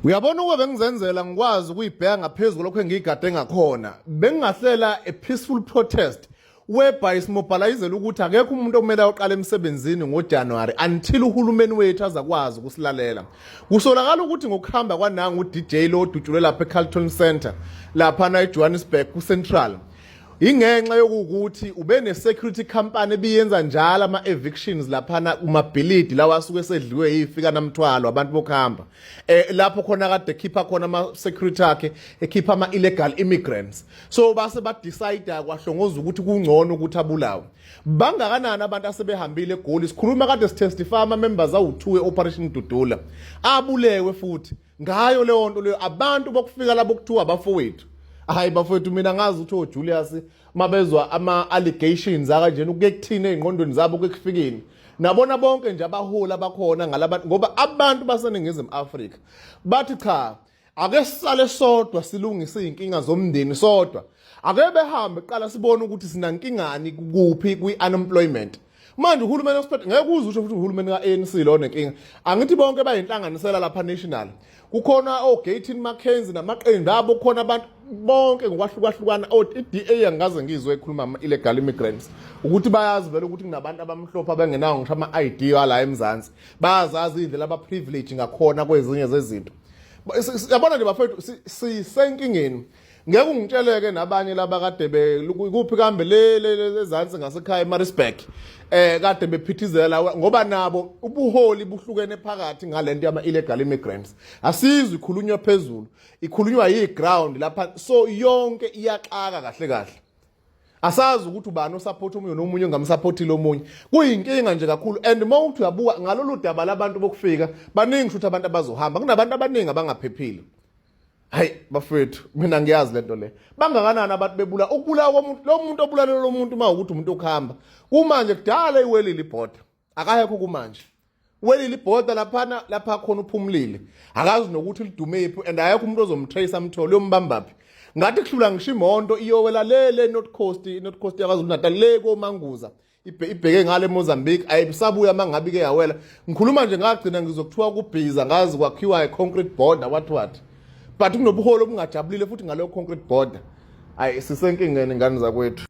Uyabona, ukube bengizenzela ngikwazi ukuyibheka ngaphezulu lokho engiyigade ngakhona, bengingahlela a peaceful protest whereby simobilizela ukuthi akekho umuntu okumele ayoqala emsebenzini ngoJanuary until uhulumeni wethu azakwazi ukusilalela. Kusolakala ukuthi ngokuhamba kwanangu uDJ lo odutshulwe lapha eCarlton Center lapha na eJohannesburg kuCentral, ingenxa yokuthi ube ne-security company ebiyenza njalo ama-evictions laphana kumabhilidi lawa asuke esedliwe yifika namthwalo abantu bokuhamba, lapho khona kade ekhipha khona ama-security akhe, ekhipha ama-illegal immigrants. So base badecide kwahlongoza ukuthi kungcono ukuthi abulawe. Bangakanani abantu asebehambile eGoli? Sikhuluma kade sitestify ama-members awu-2 e-Operation Dudula abulewe futhi ngayo leyo nto leyo. Abantu bokufika labo kuthiwa abafowethu. Hayi bafowethu, mina ngazi ukuthi oJulius mabezwa ama-allegations akanjena ukuye kuthini ey'ngqondweni zabo kufikeni. Nabona bonke nje abaholi abakhona ngalabantu, ngoba abantu baseNingizimu Afrika bathi cha, ake sisale sodwa silungise iy'nkinga zomndeni sodwa, ake behambe kuqala sibone ukuthi sinankingani kuphi kwi-unemployment. Manje uhulumeni osiphethe ngeke uze usho futhi uhulumeni ka-ANC lo nenkinga. Angithi bonke bayinhlanganisela lapha national, kukhona o-Gayton McKenzie namaqembu abo, kukhona abantu bonke ngokwahlukahlukana. I-DA angikaze ngizwe ekhuluma ama-illegal immigrants, ukuthi bayazi vele ukuthi kunabantu abamhlophe abangenawo ngisho ama-ID wala eMzansi. Bayazazi iy'ndlela aba-privilege ngakhona kwezinye zezinto. Yabona nje bafethu, sisenkingeni. Ngeke ungitsheleke nabanye laba kade be kuphi kambe le ezansi ngasekhaya eMaritzburg, kade bephithizela, ngoba nabo ubuholi buhlukene phakathi ngalento yama illegal immigrants. Asizwe ikhulunywa phezulu, ikhulunywa yi-ground lapha, so yonke iyaxaka kahle kahle. Asazi ukuthi ubani osupport omunye nomunye ongamsupportile omunye. Kuyinkinga nje kakhulu. And uma uthi uyabuka ngalolu daba labantu bokufika, baningi futhi abantu abazohamba, kunabantu abaningi abangaphephile. Hayi bafethu, mina ngiyazi lento le. Bangakanani abantu bebula ukubulawa komuntu, lo muntu obulalela lo muntu uma ukuthi umuntu okuhamba kumanje kudala iwelile ibhoda, akayekho kumanje, welile ibhoda laphana lapha khona uphumulile, akazi nokuthi lidumephi, and ayekho umuntu ozomtrace amthole uyombambaphi. Ngathi kuhlula ngisho imoto iyowela le North Coast, i-North Coast yaKwaZulu Natal le koManguza, ibheke ngale Mozambique, ayisabuya mangabe ke yawela. Ngikhuluma nje ngagcina ngizokuthiwa kubhiza ngazi kwakhiwa i-concrete border, what what, but kunobuholi obungajabulile futhi ngaleyo concrete border. Ayi, sisenkingeni ngani zakwethu.